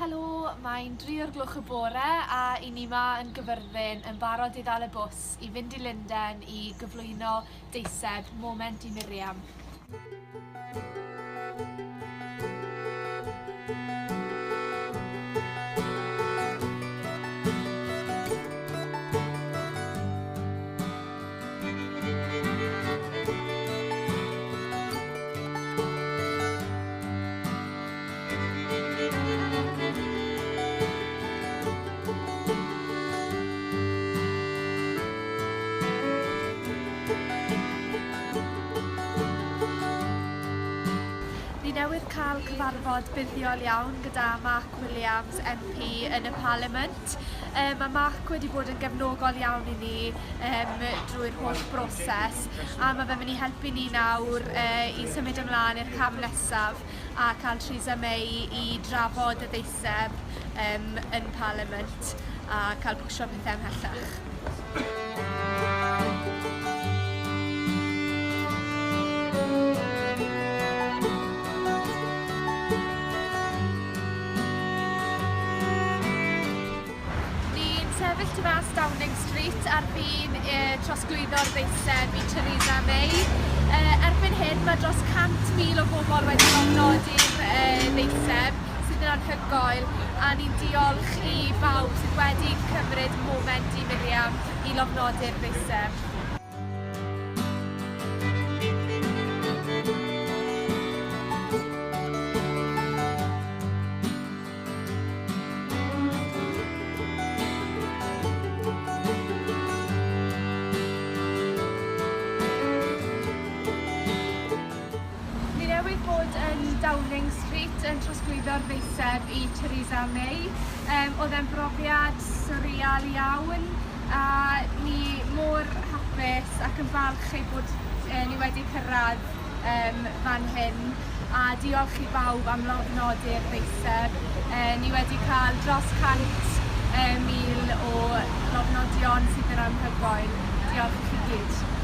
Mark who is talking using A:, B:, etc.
A: Helo, mae'n dri o'r gloch y bore a i ni 'ma yn Gyfyrddin yn barod i ddal y bws i fynd i Lunden i gyflwyno deiseb Moment i Miriam. Ni newydd cael cyfarfod buddiol iawn gyda Mark Williams MP yn y Parliament. Um, mae Mark wedi bod yn gefnogol iawn i ni um, drwy'r holl broses a mae fe'n mynd i helpu ni nawr uh, i symud ymlaen i'r cam nesaf a cael Theresa May i drafod y ddeiseb um, yn Parliament a cael pwsio pethau ymhellach. Ni'n sefyll tu fas Downing Street ar fin trosglwyddo'r ddeiseb i Theresa May. Erbyn hyn mae dros 100,000 o bobl wedi llofnodi'r ddeiseb, sydd yn anhygoel, a ni'n diolch i bawb sydd wedi cymryd moment i Miriam i lofnodi'r ddeiseb. Ni newydd bod yn Downing Street yn trosglwyddo'r ddeiseb i Theresa May. Um, oedd e'n brofiad surreal iawn a ni mor hapus ac yn falch ei bod ni wedi cyrraedd um, fan hyn a diolch i bawb am lofnodi'r ddeiseb. Ni wedi cael dros 100,000 o lofnodion sydd yn anhygoel. Diolch i chi gyd.